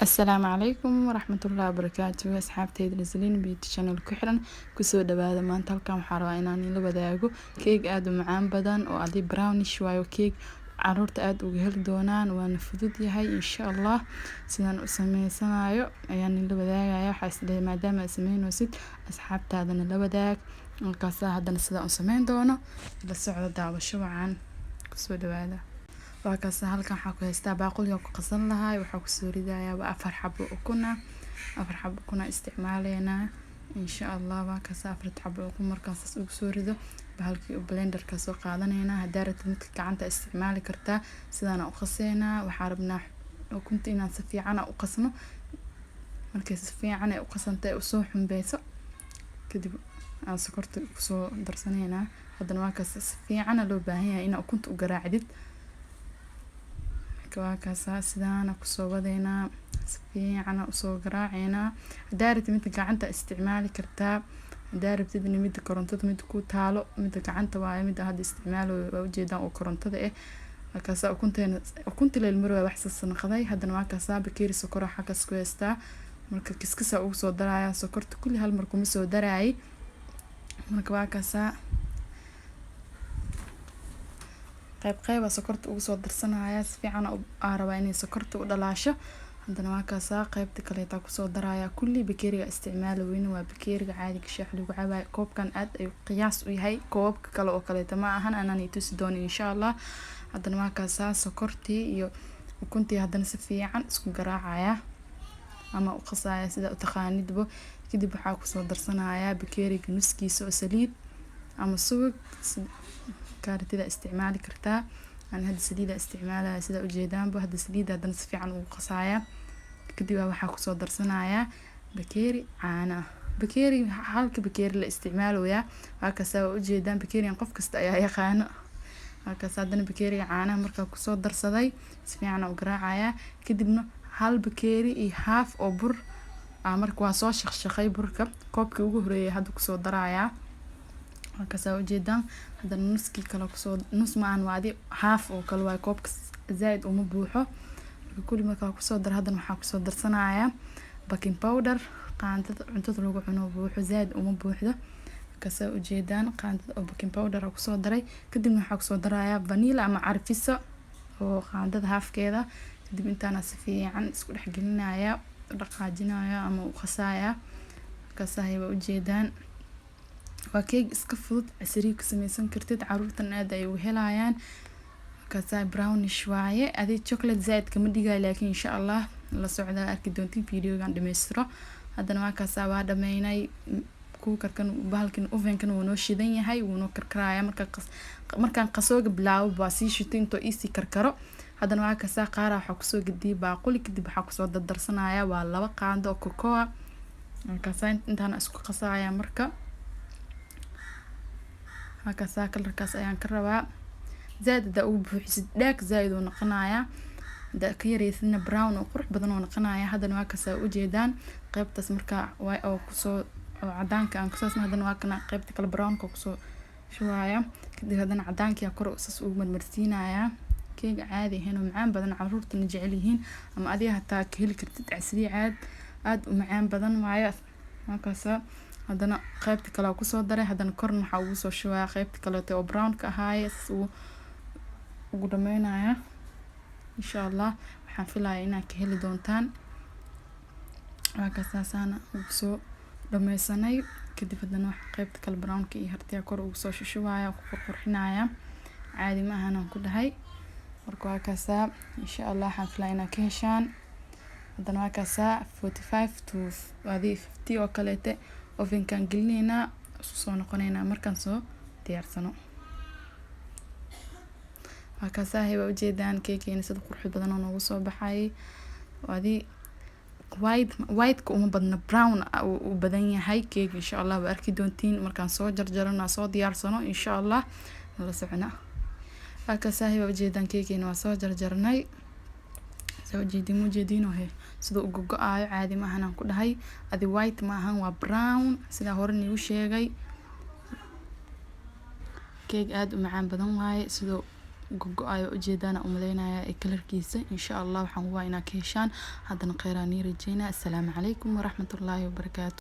Asalaamu calaykum waraxmatullaahi wabarakaatu. Asxaabteyda Naslin Beauty Channel ku xiran, kusoo dhawaada. Maanta halkan waxaa rabaa inaan ila wadaago keeg aada u macaan badan oo adi brownish waayo, keeg caruurta aada uga heli doonaan, waana fudud yahay. Insha Allah sidaan u sameysanayo ayaan ila wadaagaya. Waxaa isdhahay maadaama aad sameynaysid, asxaabtaadana la wadaag. Markaasaa haddana sidaan u sameyn doono ila socdo. Daawasho wacan, kusoo dhawaada. Waa kaasa, halkan waxaa ku haystaa baaquliga ku qasan lahay. Waxaa kusoo ridayaa waa 4 xabo ukuna. 4 xabo ukuna isticmaaleynaa, insha Allah. Waa kaasa, 4 xabo ukun markaan saas ugu soo rido, bahalkii blenderka soo qaadaneynaa. Haddaa rabtid, midka gacanta isticmaali kartaa. Sidaana u qaseynaa. Waxaa rabnaa ukunta inaan si fiican u qasno. Markay si fiican ay u qasantay, usoo xumbeyso, kadib aan sokorta kusoo darsaneynaa. Haddana waa kaas, si fiicana loo baahan yahay inaa ukunta u garaacdid. Waa kaasaa, sidaana kusoo wadeynaa, si fiicana usoo garaaceynaa. Haddaa rabtid, midka gacanta isticmaali kartaa. Haddaa rabtid midda korontada, midda ku taalo, midda gacanta waaye. Midda hadda isticmaalayo waa ujeedaan oo korontada ah. Waa kaasaa, ukunteena ukunta leel mar wax sas naqday. Haddana waa kaasaa, bakeeri sokor xaggas ku haystaa. Marka kiskisa ugu soo daraya sokorta, kulli hal mar kuma soo daraayay. Marka waa kaasaa, qayb qayba sokorta ugu soo darsanaya. Si fiican aa rabaa inay sokorta u dhalaasho. Haddana waa kaasaa, qaybta kaleeta kusoo daraya. Kulli bakeeriga isticmaala weyne waa bakeeriga caadiga shaax lagu cabayo. Koobkan aad ayuu qiyaas u yahay, koobabka kale oo kaleeta ma ahan, anaan tusi doono, insha Allah. Haddana waa kaasaa, sokortii iyo ukuntii haddana si fiican isku garaacaya ama u qasaya, sida u taqaanidbo. Kadib waxaa kusoo darsanayaa bakeeriga nuskiisa oo saliid ama subag, kaaritida isticmaali kartaa. Aan hadda saliida isticmaalaya, sida ujeedaanba. Hadda saliida haddana si fiican ugu qasaya. Kadib waxaa kusoo darsanayaa bakeeri caano ah. Bakeeri, halka bakeeri la isticmaaloyaa. Waa kaasa, waa ujeedaan, bakeerigan qof kasta ayaa yaqaano. Waa kaas, haddana bakeeriga caanaha markaa kusoo darsaday, si fiican u garaacayaa. Kadibna hal bakeeri iyo half oo bur ah. Marka waa soo shaqshaqay burka, koobkii ugu horeeyay hadda kusoo darayaa. Waa kaas, ujeedaan. Haddana nuskii kale kusoo, nus ma ahan, waa adi half oo kale waaye, koobka zaaid uma buuxo. Marka kulli markaa kusoo daro, haddana waxaa kusoo darsanayaa baking powder, qaandada cuntada lagu cuno buuxo, zaaid uma buuxdo. Kaasa ujeedaan, qaandada oo baking powder kusoo daray. Kadibna waxaa kusoo darayaa vanilla ama carfiso oo qaandada halfkeeda. Kadib intaana si fiican isku dhex gelinaya, dhaqaajinaya ama u qasaya. Markaasahay waa ujeedaan, waa keeg iska fudud, casariyo ka sameysan kartid, caruurtan aad ay u helayaan. Markaasaa brownish waaye, adi chocolate zaaid kama dhigayo, laakiin insha Allah la socda, arki doontiin videogan dhamaystiro. Haddana waa kaasaa, waa dhameynay. Cookerkan, bahalkan ovenkan wuu noo shidan yahay, wuu noo karkaraya. Marka markaan qasooga bilaabo, baa sii shitay intoo iisii karkaro. Haddana waa kaasaa, qaara waxaa kusoo gediyay baaquli. Kadib waxaa kusoo dardarsanaya waa 2 qaando oo cocoa. Markaasaa intaana isku qasaya. Marka waa kaasaa, colorkaas ayaan ka rabaa. Zaaid hadaa ugu buuxisid, dhaag zaaid uu noqonayaa. Hadaa ka yareysidna, brown oo qurux badan oo noqonaya. Haddana waa kaasaa, ujeedaan qaybtaas marka waa oo kusoo oo cadaanka aan kusoo. Haddana waa kana, qaybta kale brownka kusoo shubaya. Kadib haddana cadaankii kor saas ugu marmarsiinaya. Keega caadi ahayn oo macaan badan, caruurtana jecel yihiin, ama adiga hataa ka heli kartid. Casriye caad aad u macaan badan waaye. Markaasa haddana qaybta kale oo kusoo daray. Haddana korna waxaa ugu soo shubaya qaybta kaleeto oo brownka ahaaye, saas ugu dhameynaya. Insha Allah waxaan filayaa inaad ka heli doontaan. Waa kasaasaana ugu soo dhameysanay. Kadib haddana wax qaybta kale brownka iyo hartiya kor ugu soo shushubaya, ku qurxinaya. Caadi ma ahan aan ku dhahay. Marka waa kaasaa, insha Allah waxaan filaya inaad ka heshaan. Haddana waa kaasaa, 45 to adi 50 oo kaleete ovenkaan gelineynaa. Isku soo noqoneynaa markaan soo diyaarsano. Waa kaasaa, waa ujeedaan keekeena sida qurux badan oo noogu soo baxay. Adi white, whiteka uma badna, brown u badan yahay keeg. Insha Allah waa arki doontiin markaan soo jarjarano, soo diyaarsano, insha Allah nala socona. Waa kaasaa, waa ujeedaan, keekeena waa soo jarjarnay. Soo ujeedin, ma ujeediin he sida u gogo-aayo? Caadi ma ahan aan ku dhahay. Adi white ma ahan, waa brown, sidaa hore niigu sheegay. Keeg aada u macaan badan waaye, sidoo Gogo-ayo ujeedaan umaleynaya ee kalarkiisa. Insha Allah waxaan hubaa inaad ka heshaan. Haddana kheyr aan nii rajeynaa. Assalaamu calaykum waraxmatullaahi wabarakaatu.